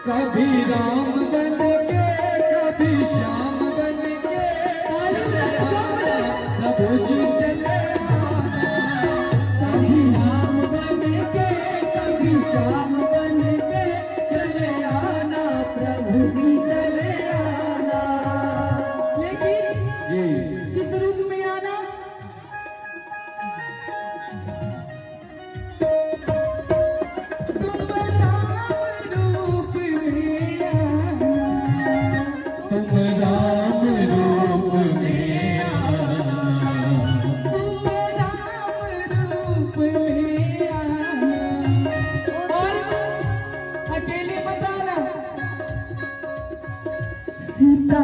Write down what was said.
कभी राम बन के, कभी श्याम बन के चले आना, प्रभु जी चले आना। कभी राम बन के, कभी श्याम बन के चले आना, प्रभु जी चले आना। लेकिन जी किस रूप में आना? तुम राम रूप में आना, तुम राम रूप में आना, तुम राम रूप में आना। और अकेले मत आना, सीता